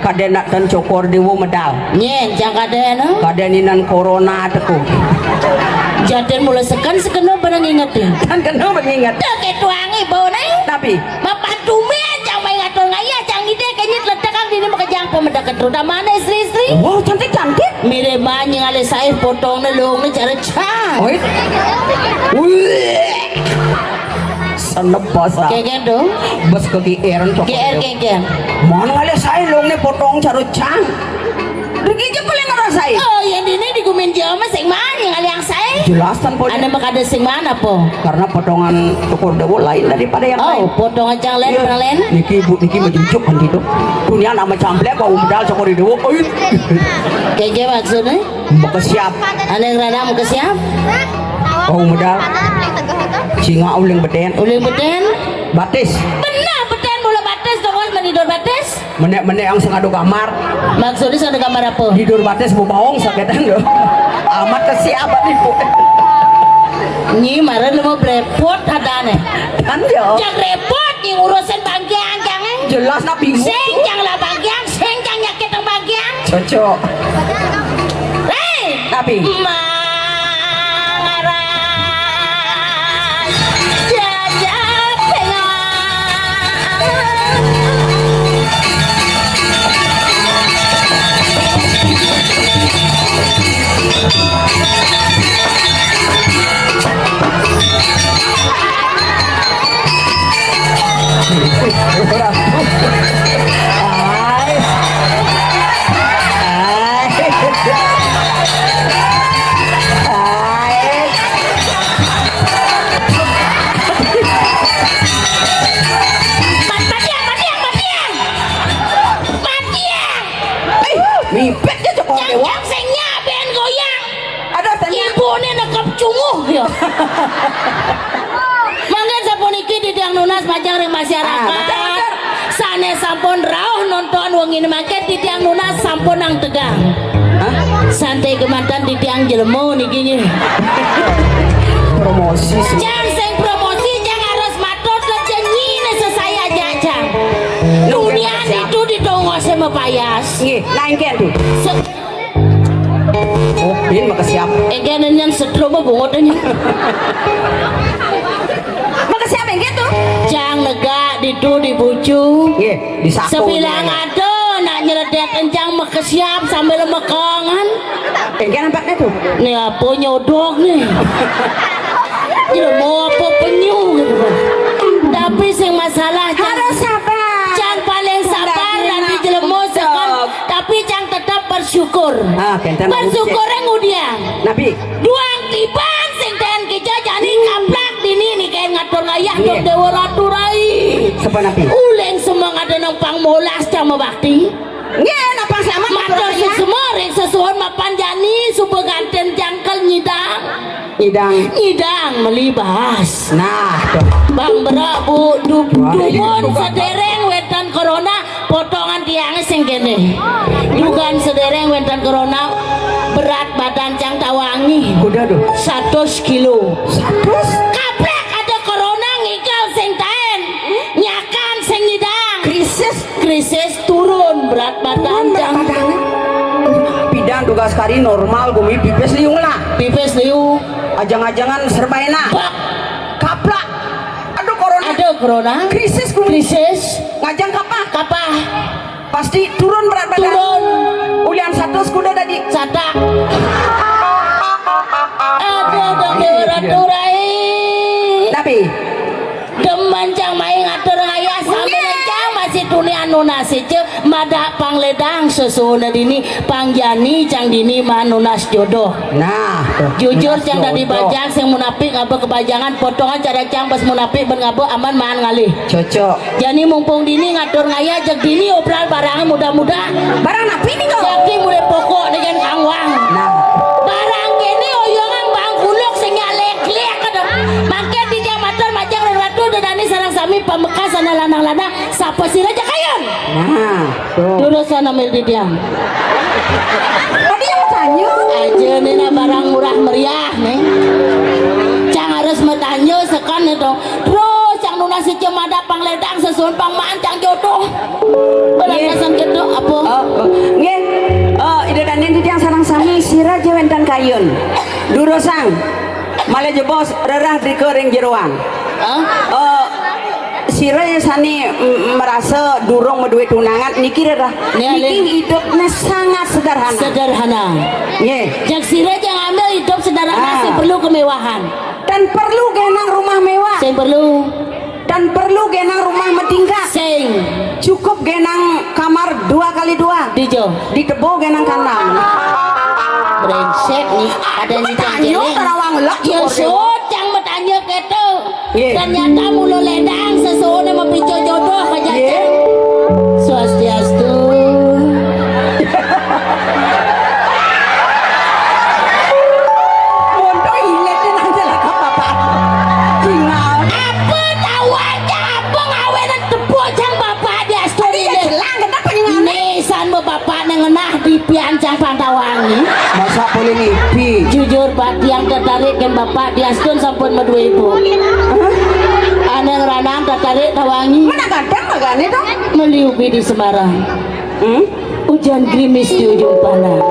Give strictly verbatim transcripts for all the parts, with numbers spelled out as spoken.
Kadén nak tan Cokor Déwa medal. Nyén, cang kadén, no? Kadén inan corona teko. Jadén mula seken, sekena barang inget, ya. Tan kena barang inget. Dah, ketuangi bau, né. Tapi? Mapan tumén, cang mai ngatur ngayah, cang ngidih, kenyit letekang dini makejang pemedak ketu. Dah mana istri-istri? Wow, cantik-cantik. Mirip mah nying alih saih potong né, lung né cara cang. Oi. Wih. Senep basa. Kéngkén to. Bes kegiiran Cokor Déwa. Gér, gér. Mana ngalih saé lungné potong cara cang. Riki ja paling ngerasai. Oh, yén dini di gumin jelema sing mana ngalih saé? Jelas tan podo. Ané makada sing mana apa? Karena potongan Cokor Déwa lain daripada yang lain. Oh, potongan cang lain, iya. Pernah lain? Niki Bu, niki majujuk kan gitu. Dunia nama camplek bau medal Cokor Déwa. Oi. Kéngkén maksudné? Makesiab. Ané ngrana makesiab? Bau medal. Singa uling bedén. Uling bedén? Batis. Bener bedén mula batis, dongos manidur batis. Menék-menék yang sing ada gambar. Maksudné sing ada gambar apa? Tidur batis bebaong sakitan lho. Amat kesiab nipu. Nyi mara lemu brepot adané. Kan yo. Jak repot nyi ngurusin bagian jangan. Jelas nak bingung. Sing cang lah bagian, sing cang nyakit yang bagian. Cocok. Hei! Tapi? Mangaran jajak tengah. Matiang, matiang, matiang. Matiang. Eh, mipet ja Cokor Déwa. Yang sing nyak ben goyang. Ada tanya. Ibuné nekep cunguh ya. Mangkin sapuniki titiang nunas majeng ring masyarakat. Ah, matur, matur. Sané sampun rauh nonton wenginé mangkin titiang nunas sampun nang tegang. Hah? Santai kemanten titiang jelema niki nggih. Promosi sih. Cang sing promosi, cang harus matur tejenyi né sesaya aja, cang. Nunian itu di dongosé mapayas. Nggih, nah, engké tuh. Se- Oh, bin makesiab. Engké nyen setrum apa bungut nyen? Makesiab engké tuh. Cang negak ditu di bucu. Nggih, di saku. Sebilang ada nak nyeledet encang makesiab sambil mekongan. Engké nampaknya tuh. Né apa nyodok né? Jelema apa penyu gitu. Tapi sing masalah cang, harus sabar. Cang paling sabar. Nanti jelema sekon. Tapi cang tetap bersyukur. Ah, kénten. Bersyukur ngudiang. Napi? Duang tiban sing ten kija jani kaplak dini nikain ngatur ngayah. Iya. Dong Déwa Ratu Rai. Sapa napi? Uling semeng ada nang pang molas cang mabakti. Nggih, napa selamat. Matur suksma ring sesuhun mapan jani suba ganten jangkel nyidang. Nyidang. Nyidang meli bahas. Nah, tuh. Bang Bra, Bu, du-, wah, dumun iya, bukan. Sedereng wénten corona, potongan tiangé sing kéné. Dugan sedereng wénten corona, berat badan cang tawangi. Kuda tuh. Satus kilo. Satus? Kaplek ada corona ngigel sing taén. Nyakan sing nyidang. Krisis. Krisis turun berat badan. Turun berat badan. Pidan tugas kari normal gumi pipis liu lah. Pipis liu. Ajang-ajangan serbaina. Bak. Kaplak. Aduh corona. Aduh corona. Krisis gumi. Krisis. Ngajang kapah. Kapah. Pasti turun berat badan. Turun. Ulian satus kuda tadi. Satak. Aduh, aduh, aduh, Ratu Rai. Tapi demen cang mai ngatur ngayah sambil cang masih tuni anu nasi ce madak pangledang sesuhun dini pang jani cang dini manunas jodoh. Nah, tuh. Jujur nunas cang dadi jodoh. Bajang sing munapik ngaba kebajangan potongan cara cang bes munapik ben ngaba aman maan ngalih. Cocok. Jani mumpung dini ngatur ngayah jeg dini obral barangé muda-muda. Barang napi nika? Jagi mulai pokok dengan kangwang. Nah. Barang kéné oyongan bang kuluk sing nyalek-lek kadang. Mangké titiang matur majeng ring Ratu dedani sareng sami pamekas ana lanang-lanang sapa sira jakayun. Nah, tuh. Durus ana mil titiang. Tadi yang tanya. Aja né nah barang murah meriah né. Cang harus matanya sekan itu. Terus cang nunas sija madak pangledang sesuhun pang maan cang jodoh. Berangkasan gedok apa? Raja wénten kayun. Durusang. Malih jebos rerah drika ring jeroan. Hah? Eh, sira sané m-, merasa durung madué tunangan niki rerah. Nggih, niki nggih. Hidupnya sangat sederhana. Sederhana. Nggih. Jak sira jang ambil hidup sederhana, ah, sing perlu kemewahan. Dan perlu genang rumah mewah. Sing perlu. Dan perlu genang rumah matingkat. Sing. Cukup genang kamar dua kali dua. Dija. Di tebo genang kandang. Brengsek nih, ada nih. Tanya cengkeh. Terawang lek. Ya, syukur. Sut, cang bertanya gitu. Nggih. Ternyata mula ledang sesuatu nama picu jodoh aja. Nggih. Swastiastu. Monto ilet nang jelek apa, Pak? Jingal. Apa tawang cang apa ngawenan tepuk cang bapak di asturi ini? Jelang, kenapa nyingal? Nisan bapak nang ngenah di pian cang Pantawangi. Masa boleh ngipi? Jujur, Pak, tiang tertarik kan bapak di astun sampun madua ibu. Hah? Anang ranang tertarik Tawangi. Mana gadang magane to? Meliupi di Semarang. Hmm? Hujan gerimis di ujung palang.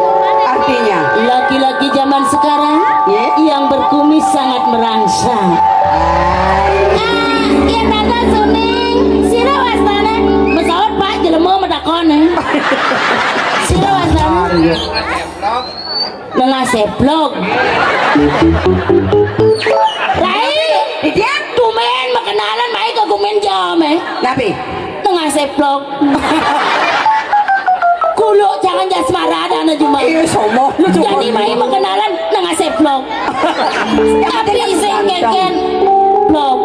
Artinya? Laki-laki zaman sekarang, ye, yang berkumis sangat merangsang. Ah, yen tata suning, sira wastane? Mesawat, Pak, jelema matakon, eh. Sira wastane? Iya. Nengah seblok. Rai, dia tumen makenalan mai ke gumen jam, eh. Napi? Tengah seplok. Kuluk jangan jasmara dana juma. Iya, somo. Lu cukup. Jadi mai makenalan nang aseplok. Tapi sing keken plok.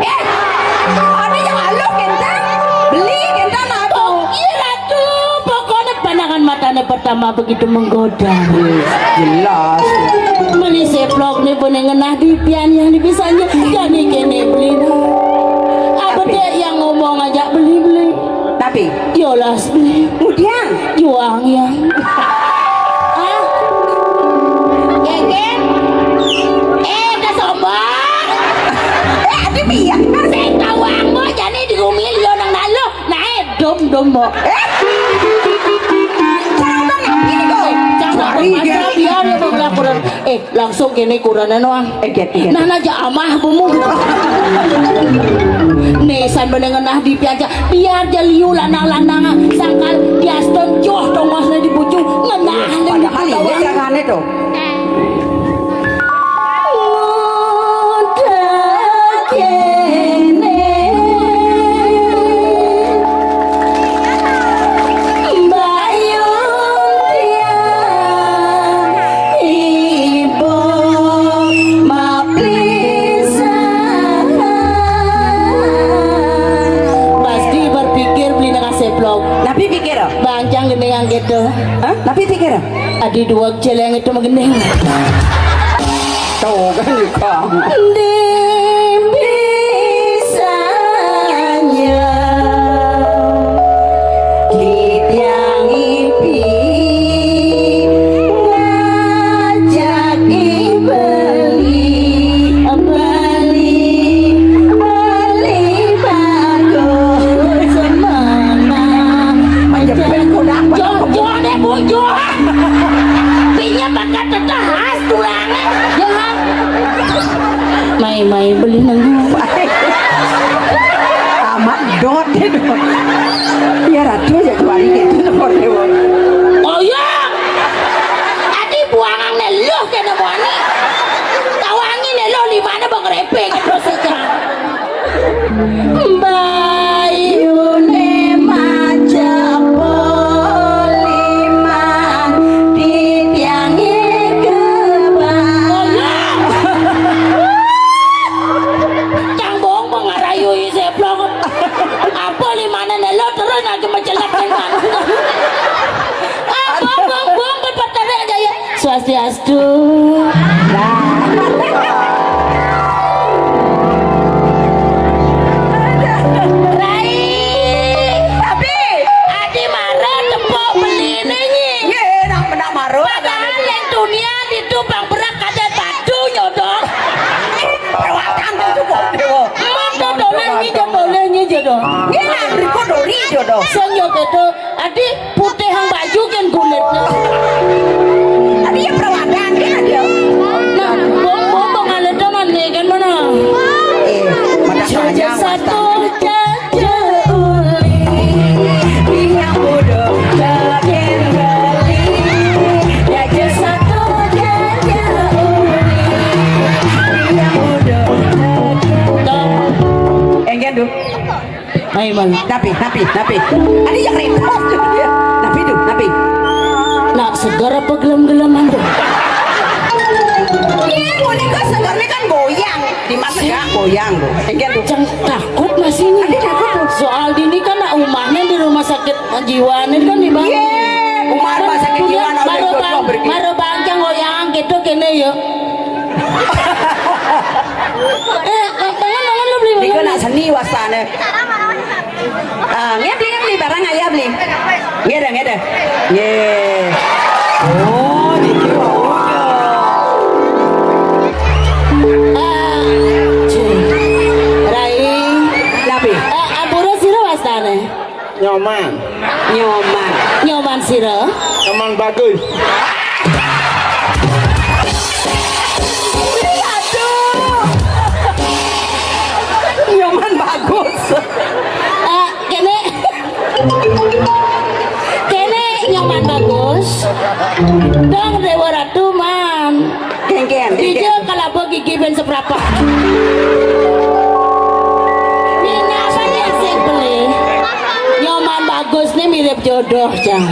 Eh, ada yang halus kenten. Beli kenten apa? Oh, iya, Ratu. Pokoknya pandangan matanya pertama begitu menggoda. Wis, jelas. Beli seplok nih, punya ngenah di pian yang dipisahnya. Jadi kene beli. Apa dia yang ngomong aja beli-beli? Tapi yolas beli. Kemudian juang ya. Hah? Gegen. Eh, udah sombong. Eh, ada biar. Saya tahu anggo jadi di rumah yo nang dalu. Nae dom-dom, Mbok. Eh? Cang dom napi niku? Cang dom. Mari, masa nggih. Biar ya, Bang, laporan. Eh, langsung kene kurana noang. Eh, get, get. Nah, nah, ja amah bumu. Nih, san bener ngenah di piaja. Biar ja liu lanang-lanang sangkal diaston joh tongosne di pucung ngenah. Padahal di tawa piaja. Jangane to. Pasti berpikir beli nang aseplok. Napi pikir? Bancang gendingan gitu. Hah? Napi pikir? Adi dua celeng itu menggending. Tuh kan juga. Di bisanya titiang ipi ngajak i beli, beli, beli bagus semana. Menjepit kuda. Jojo deh, bujur. Pinya bakal tetahas tulangnya. Ya. Mai, mai, beli nang. Amat dot, dot. Ya, Ratu ya, kembali gitu, nomor dewa. Oh, ya. Adi buangan neluh kena buani. Tawangi neluh limane bang repeng terus aja. Bayune maca poliman titiange kebang. Cang bong pengarayu isi blok. Apa limane nelo terus aja mencelak kan. Apa bong bong berpetene aja ya. Swastiastu. Rai. Tapi adi mara tepuk beline nyi. Nggih, nak, nak mara. Padahal yang dunia itu bang berak kada batu nyodong. Perwatan itu kok dewa. Mata doleh nyi jodoh, doleh nyi jodoh. Nggih, nak, riko dori jodoh. Sing yo kedo, adi putih yang baju kan kulitnya. Tapi ya Napi, napi, napi. Adi yang repot. Napi tuh, napi. Nak seger apa gelem-geleman tuh? Iya, boneka segernya kan goyang. Di masa ya goyang tuh. Engkel tuh. Cang takut masih ini. Adi takut tuh. Soal dini kan nak umahnya di rumah sakit jiwa nih kan di bawah. Iya, umah rumah sakit jiwa nak udah baru jodoh bang, pergi. Baru bangkang goyang gitu kene ya. Eh, tangan, tangan lu beli. Niku nak seni wastane. Ah, nggih beli, nggih beli barang ayah beli. Nggih dah, nggih dah. Nggih. Oh, niki wau. Ah, Rai. Napi? Eh, ampura sira wastane? Nyoman. Nyoman. Nyoman sira? Nyoman bagus. Aduh. Nyoman bagus. Eh, kene. Kene Nyoman bagus. Dong Dewa Ratu man. Kengken, kengken. Dija kalaba gigi ben seprapat. Minasane sing pelih. Nyoman bagus nih mirip jodoh, Cang.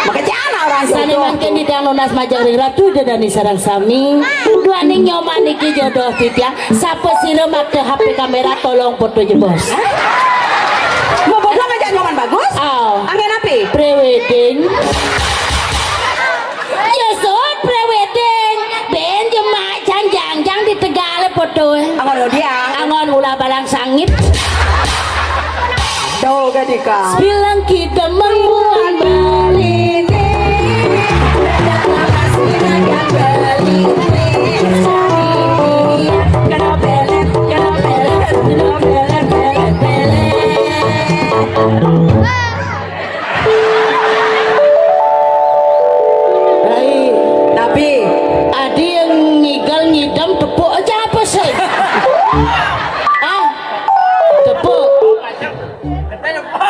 Makanya anak orang sane jodoh. Mangkin titiang nunas majeng ring Ratu Ida Dane sareng sami. Duaning Nyoman niki jodoh titiang. Sapa sira makta H P kamera tolong foto jebos. Mau foto ngajak Nyoman bagus? Oh. Anggen api? Prewedding. Yusut prewedding. Ben jemak jang jang jang di Tegal foto. Angon udiang. Angon ulah balang sangit. Dol gadika. Bilang kita membuat Bali ini. Datang masih ada Bali ini. Kena pelet, kena pelet, kena pelet, pelet, pelet. Rai, tapi adi yang ngigal ngidam tepuk aja apa sih? Ah, tepuk.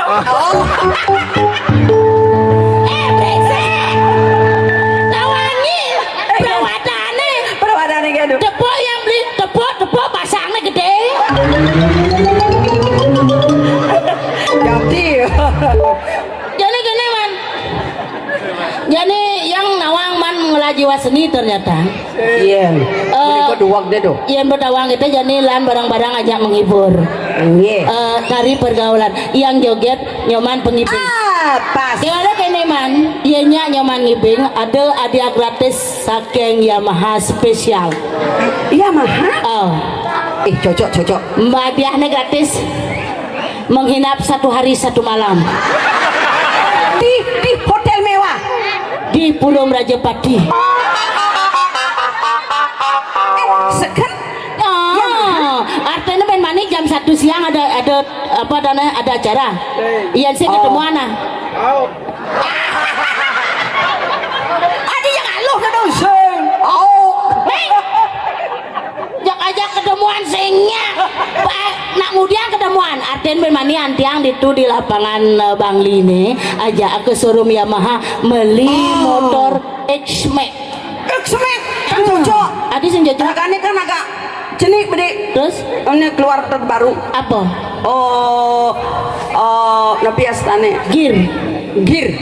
Oh. Eh, brengsek. Tawangi. Perawatannya. Perawatannya gitu. Tepuk yang beli tepuk, tepuk pasangnya gede. Jadi. Jadi gini, Man. Jadi yang nawang Man ngelaji waseni ternyata. Iya. Eh, berikut uang deh tuh. Yang bertawang itu jadi lan barang-barang aja menghibur. Iya. Eh, dari pergaulan. Yang joget Nyoman pengibing. Ah, pas. Gimana kene, Man? Iya nya Nyoman ngibing, ada hadiah gratis saking Yamaha spesial. Yamaha? Oh. Ih, cocok, cocok. Mbak hadiahnya gratis. Menghinap satu hari satu malam. Di, di hotel mewah. Di Purung Rajapati. Eh, seken? Oh, artinya ben mani jam satu siang ada, ada apa namanya, ada acara. Iya sih, ketemuan ah. Adi yang aluh ke dosen. Oh. Hei. Jak ajak ketemuan singnya. Ba-, nak ngudiang ketemuan. Artin ben mani antiang ditu di lapangan, eh, Bangli nih. Ajak ke showroom Yamaha meli motor X-Max. X-Max kan cocok. Adi sing cocok. Ragane kan agak cenik bedik. Terus? Ini keluar terbaru. Apa? Oh, oh, napi astane? Gear. Gear.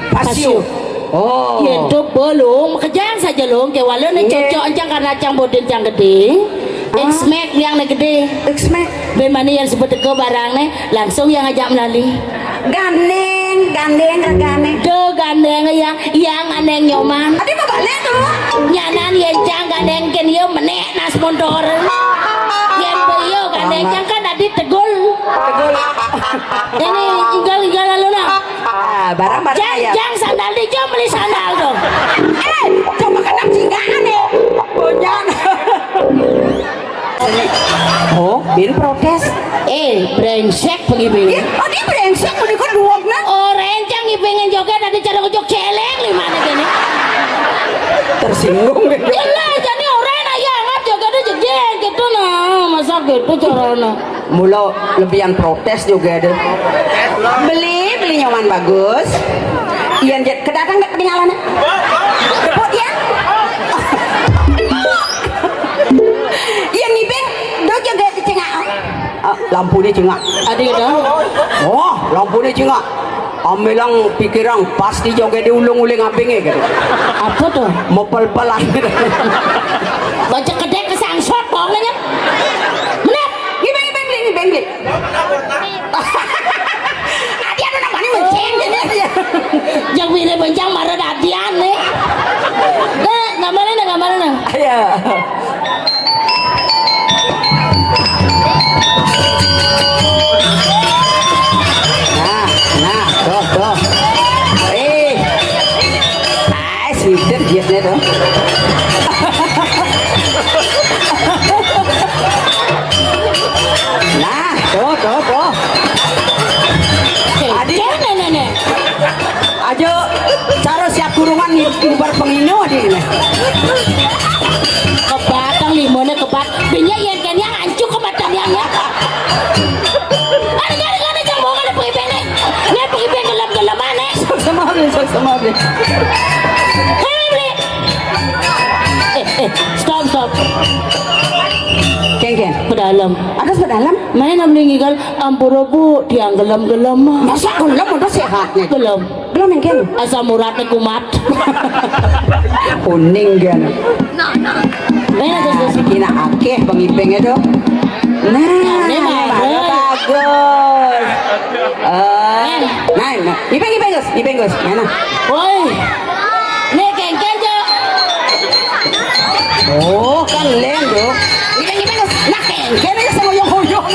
Pasio. Pasio. Oh. Ya, dok, belum. Kejang saja, Long. Ke wala ne cocok encang karena cang bodin cang gede. X-Max yang ne gede. X-Max. Ben mani yang sebut ke barang ne, langsung yang ajak melali. Gandeng, gandeng regane. Do gandeng ya, yang aneng Nyoman. Adi mau balik tuh. Nyanan yen cang gandeng ken yo menek nas montor. Yen boyo gandeng cang kan adi tegul. Tegul. Ini inggal-inggal lalu nah. Ah, barang-barang jang, ya. Jang sandal di jom beli sandal tuh. Eh, coba kena cinggaan nih. Bonyan. Oh, bin protes. Eh, brengsek pengibing. Ya, oh, dia brengsek, mau dikon duwok, nah. Oh, rencang ngibingin joget, ada cara ngejok celeng, lima aja nih. Tersinggung deh. Ya lah, jadi orang aja anggap joget itu jeglek gitu, nah. Masa gitu caranya? Mula lebihan protes juga deh. Beli, beli Nyoman bagus. Iya, jet kedatang ke ketinggalan. Depok ya. Iya, ngibing, do joget di cengak. Lampune cingak. Adi kata? Oh, lampune cingak. Ambilang pikirang pasti joget di ulung uling abinge kata. Apa tuh? Mepel-pelan. Baca kedek kesangsot, bohong nanya. Benar? Ngibeng, ngibeng, ngibeng, ngibeng. Adi ada namanya menceng, jadi ya. Yang pilih bencang marah dadian nih. Nah, gambarin dah, gambarin dah. Ayo. Nah, nah, tuh, tuh. Eh. Ah, sinter jitnya tuh. Nah, tuh, tuh, tuh. Adi. Jangan, nenek. Aja cara siap kurungan ngubar pengino di ini. Kebatang limone kebat. Binya yen kene ancuk kebatan yang ya. Ada, ada, ada, jangan bohong, ada pengibeng nih. Ini pengibeng gelem-gelem aneh. Sama deh, sama deh. Hei, Bli. Eh, eh, stop, stop. Keng, keng. Pedalam. Ada pedalam? Main am lingigal ampura, Bu, tiang gelem-gelem. Masa gelem udah sehatnya? Gelem. Belum mungkin. Asam uratnya kumat. Kuning kan. Nah, nah. Nah, terus, terus. Kena akeh pengibeng itu. Nah, nah, ini baru bagus. Eh, nah, nah. Ibeng, ibeng, Gus. Ibeng, Gus. Mana? Woi. Nih, kengken, Cok. Oh, kan len, Gus. Ibeng, ibeng, Gus. Nah, kengken aja sama yang hoyong.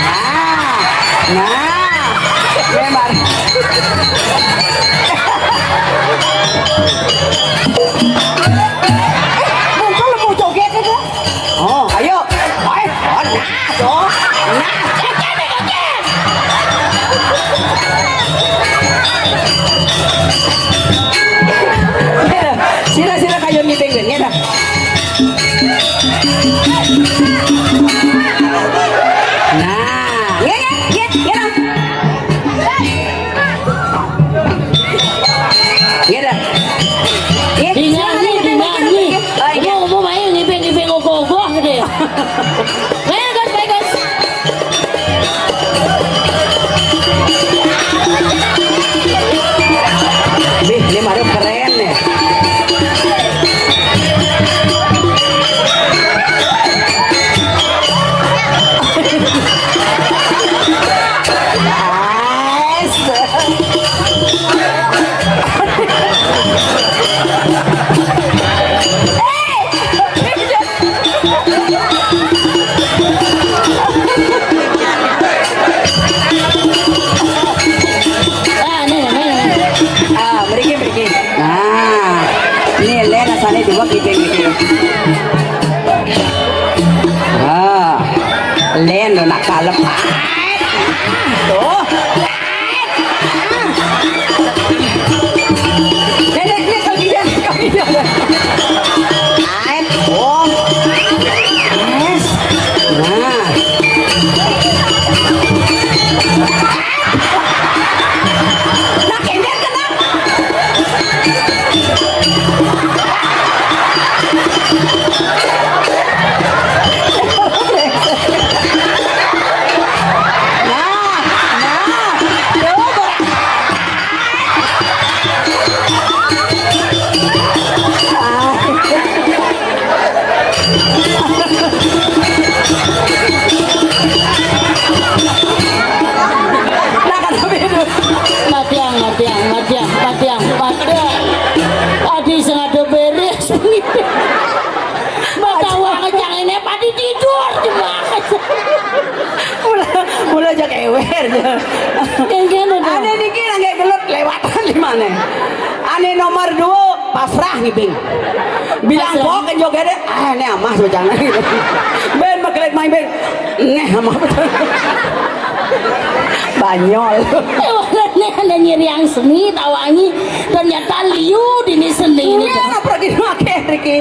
Ah, nah, memang. Eh, muncul mau joget itu. Oh, ayo. Ayo, oh, nah, tuh. Nah, joget, joget. Sila, sila kayo ni Beng Beng, ya dah. Nah, nggih, nggih, nggih, nggih, Bang. Nggih, dah. Nggih, dinyanyi, silakan, dinyanyi. Oh, iya. Umum, umum aja ngibing-ngibing ogoh-ogoh gitu ya. Bagus, bagus. Wih, ini baru keren nih. Ah, nih, nih, nih. Ah, mriki, mriki. Nah, ini len asane dua gitu, gitu. Ah, len lo nak kalem. Tuh. Len, len, len, kau gila, kau gila. Aet, oh. Yes. Nah. Nah, kender kena. Nah, nah, coba. Nah, kan beda. Matiang, matiang, matiang, matiang, matiang. Adi sengaja beres. Batawa kecang ini padi tidur jemaah. Mula, mula aja kewer. Yang kene dong. Ane niki nang kayak gelut lewatan di mana? Ane nomor dua pasrah ngibing. Bilang pasrah. Kok joget deh, ah, ini amah tuh jangan. Ben mekelet main ben. Neh amah betul. Banyol. Ewalane ada nyiriang seni tawangi, ternyata liu dini seni ini. Iya, tuh. Apa di pakai Ricky?